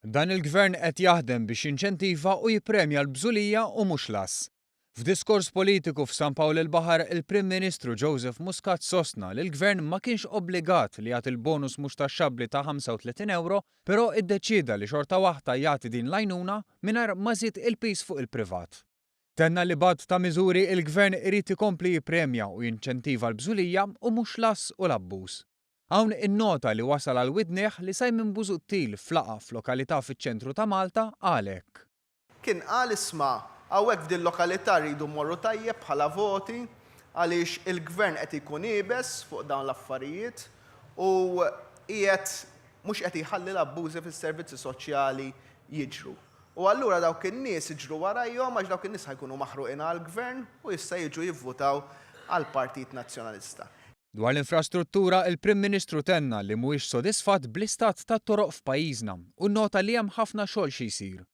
Dan il-Gvern qed jaħdem biex jinċentiva u jippremja l-bżulija u mhux l-għażż. F'diskors politiku f'San Pawl il-Baħar, il-Prim Ministru Joseph Muscat sostna li l-Gvern ma kienx obbligat li jagħti l-bonus mhux taxxabbli ta' 35 ewro, però iddeċieda li xorta waħda jagħti din l-għajnuna mingħajr ma żied il-piż fuq il-privat. Tenna li b'għadd ta' miżuri il-Gvern irid ikompli jippremja u jinċentiva l-bżulija u mhux l-għażż u l-abbuż. Hawn innota li wasal għal widnejh li Simon Busuttil f'laqgħa f'lokalità fiċ-ċentru ta' Malta qal hekk. Kien qal isma' hawnhekk f'din lokalità rridu mmorru tajjeb bħala voti għaliex il-Gvern qed ikun iebes fuq dawn l-affarijiet u qiegħed mhux qed jħalli l-abbużi fis-servizzi soċjali jiġru. U allura dawk in-nies iġru warajhom għax dawk in-nies ħa jkunu maħruqin għall-Gvern u issa jiġu jivvutaw għall-Partit Nazzjonalista. Dwar l-infrastruttura, il-Prim Ministru tenna li mhuwiex sodisfatt bl-istat tat-toroq f'pajjiżna u nnota li hemm ħafna xogħol xi jsir.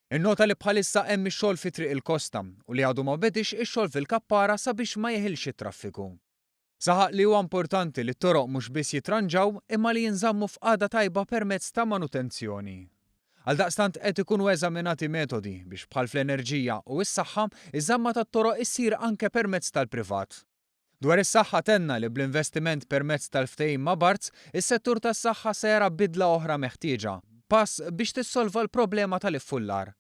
Innota li bħalissa hemm ix-xogħol fi Triq il-Kosta u li għadu ma bediex ix-xogħol fil-Kappara sabiex ma jeħilx it-traffiku. Saħaq li huwa importanti li t-toroq mhux biss jitranġaw imma li jinżammu f'qagħda tajba permezz ta' manutenzjoni. Għaldaqstant qed ikunu eżaminati metodi biex bħal fl-enerġija u s-saħħa, iż-żamma tat-toroq issir anke permezz tal-privat. Dwar is-saħħa tenna li bl-investiment permezz tal-ftehim ma' Barts, is-settur tas-saħħa se jara bidla oħra meħtieġa, pass biex tissolva l-problema tal-iffullar.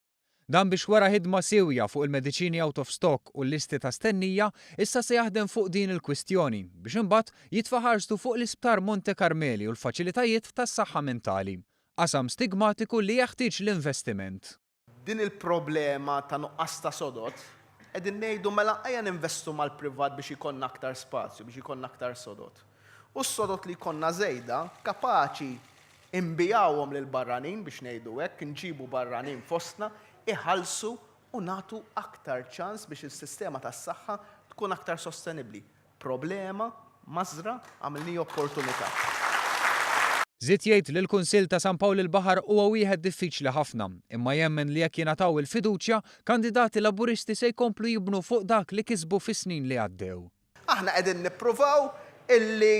Dan biex wara ħidma siewja fuq il-mediċini out of stock u l-listi ta' stennija, issa se jaħdem fuq din il-kwistjoni biex imbagħad jitfa' ħarstu fuq l-Isptar Monte Karmeli u l-faċilitajiet tas-saħħa mentali, qasam stigmatiku li jeħtieġ l-investiment. Din il-problema ta' nuqqas ta' sodod, qegħdin ngħidu mela ejja ninvestu mal-privat biex ikollna aktar spazju, biex ikollna aktar sodod. U s-sodod li jkollna żejda kapaċi nbigħuhom lill-barranin biex ngħidu hekk, inġibu barranin fostna, iħallsu u nagħtu aktar ċans biex is-sistema tas-saħħa tkun aktar sostenibbli. Problema, mażra, għamilniha opportunità. Żied jgħid li l-Kunsill ta' San Pawl il-Baħar huwa wieħed diffiċli ħafna, imma jemmen li jekk jingħataw il-fiduċja, kandidati Laburisti se jkomplu jibnu fuq dak li kisbu fis-snin li għaddew. Aħna qegħdin nippruvaw illi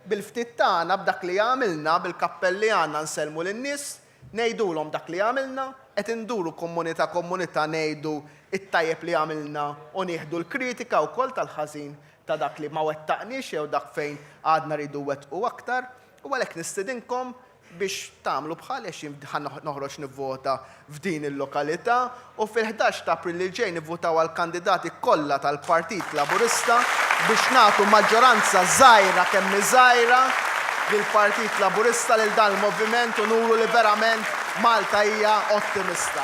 bil-ftit tagħna, b'dak li għamilna, bil-kappell li għandna nsellmu lin-nies, Ngħidulhom dak li għamilna, qed induru komunità komunità ngħidu t-tajjeb li għamilna u nieħdu l-kritika wkoll tal-ħażin ta' dak li ma wettaqniex jew dak fejn għadna rridu nwettqu aktar. U għalhekk nistidinkom biex tagħmlu bħali għax jien ħa noħroġ nivvota f'din il-lokalità u fil-11 ta' April li ġej nivvutaw għall-kandidati kollha tal-Partit Laburista biex nagħtu maġġoranza żgħira kemm hi żgħira lill-Partit Laburista, lil dan il-moviment u nuru li verament Malta hija ottimista.